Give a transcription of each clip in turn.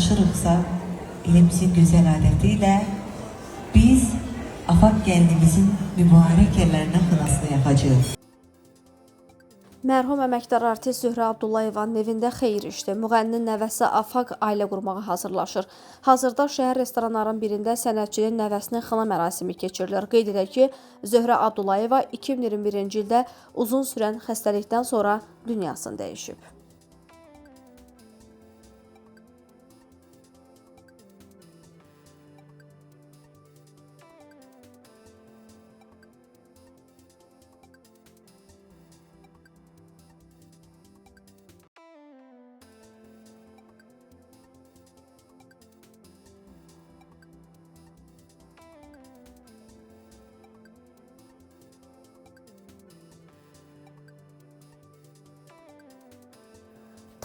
danışırıqsa, elimizin gözəl adəti ilə biz Afaq gəlinimizin mübarək əllərinə xınasını yapacağıq. Mərhum əməkdar artist Zöhrə Abdullayevanın evində xeyir işdi. Müğənninin nəvəsi Afaq ailə qurmağa hazırlaşır. Hazırda şəhər restoranlarının birində sənətçinin nəvəsinin xına mərasimi keçirilir. Qeyd edək ki, Zöhrə Abdullayeva 2021-ci ildə uzun sürən xəstəlikdən sonra dünyasını dəyişib.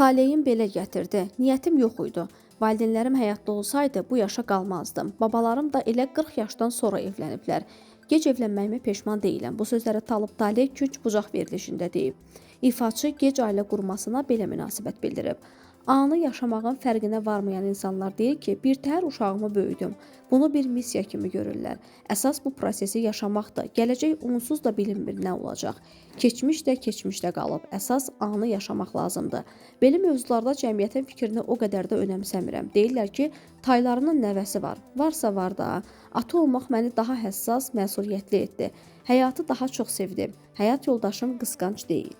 Taleyim belə gətirdi. Niyyətim yox idi. Valideynlərim həyatda olsaydı bu yaşa qalmazdım. Babalarım da elə 40 yaşdan sonra evləniblər. Gec evlənməyimə peşman deyiləm. Bu sözləri Talib Taleh Künc Bucaq verilişində deyib. İfaçı gec ailə qurmasına belə münasibət bildirib. Anı yaşamağın fərqinə varmayan insanlar deyir ki, bir təhər uşağımı böyüdüm. Bunu bir missiya kimi görürlər. Əsas bu prosesi yaşamaqdır. Gələcək onsuz da bilinmir nə olacaq. Keçmiş də keçmişdə qalıb. Əsas anı yaşamaq lazımdır. Belə mövzularda cəmiyyətin fikrini o qədər də önəmsəmirəm. Deyirlər ki, taylarının nəvəsi var. Varsa var da. Ata olmaq məni daha həssas, məsuliyyətli etdi. Həyatı daha çox sevdim. Həyat yoldaşım qısqanc deyil.